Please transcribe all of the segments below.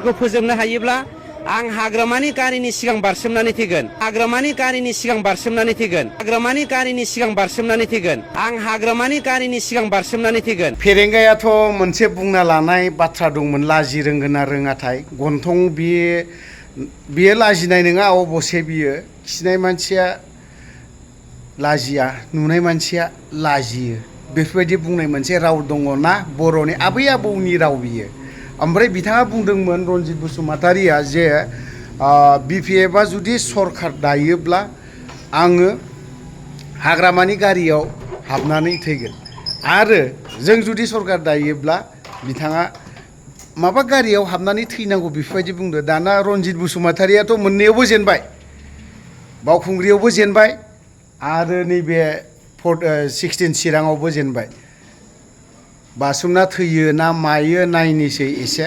सरखारखौ फोजोबनो हायोब्ला आं हाग्रामानि गारिनि सिगां बारसोमनानै थैगोन। हाग्रामानि गारिनि सिगां बारसोमनानै थैगोन। हाग्रामानि गारिनि सिगां बारसोमनानै थैगोन। आं हाग्रामानि गारिनि सिगां बारसोमनानै थैगोन। फेरेंगायाथ' मोनसे बुंना लानाय बाथ्रा दंमोन, लाजि रोंगोन ना रोङाथाय गन्थं बियो लाजिनाय नङा अबसे बियो खिनाय मानसिया लाजिया, नुनाय मानसिया लाजियो, बेफोरबायदि बुंनाय मोनसे राव दङ ना, बर'नि आबै आबौनि राव बियो। ओमफ्राय बिथाङा बुंदोंमोन रनजित बसुमतारिया जे BPFआ जुदि सरखार दायोब्ला आङो हाग्रामानि गारियाव हाबनानै थैगोन, आरो जों जुदि सरखार दायोब्ला बिथाङा माबा गारियाव हाबनानै थैनांगौ बेफोरबायदि बुंदो। दाना रनजित बसुमतारियाथ' मोननैयावबो जेनबाय, बावखुंग्रियावबो जेनबाय आरो नैबे 16 चिराङावबो जेनबाय। बासुमना थैयो ना मायो नायनोसै एसे।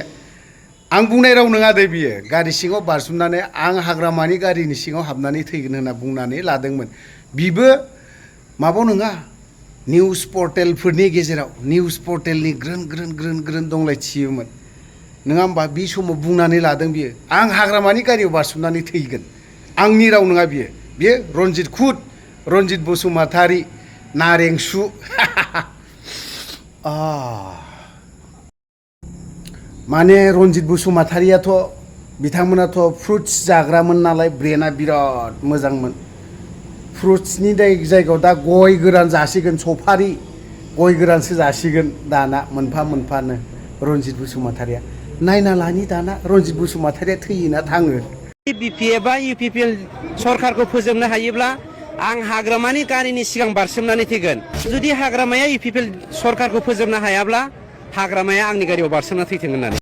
आं बुंनाय राव नङा दे बियो, गारि सिङाव बारसोमनानै आं हाग्रामानि गारिनि सिङाव हाबनानै थैगोन होनना बुंनानै लादोंमोन। बिबो माबा नङा, निउस पर्टेलफोरनि गेजेराव निउस पर्टेलनि ग्रोन ग्रोन ग्रोन ग्रोन दंलायथियोमोन, नङा होमबा? बे समाव बुंनानै लादों बियो, आं हाग्रामानि गारियाव बारसोमनानै थैगोन। आंनि राव नङा बियो रनजित बसुमतारि नारेंसु। माने रनजित बसुमतारियाथ' बिथांमोनाथ' फ्रुट्स जाग्रामोन नालाय, ब्रेना बिराद मोजांमोन। फ्रुट्सनि जायगायाव दा गय गोरान जासिगोन, सफारि गय गोरानसो जासिगोन दाना मोनफा मोनफानो रनजित बसुमतारिया। नायना लानि दाना रनजित बसुमतारिया थैयोना थाङो। BPFआ UPPL सरखारखौ फोजोबनो हायोब्ला आं हाग्रामानि गारिनि सिगां बारसोमनानै थैगोन। जुदि हाग्रामाया UPPL सरखारखौ फोजोबनो हायाब्ला हाग्रामाया आंनि गारियाव बारसोमना थैथों होननानै।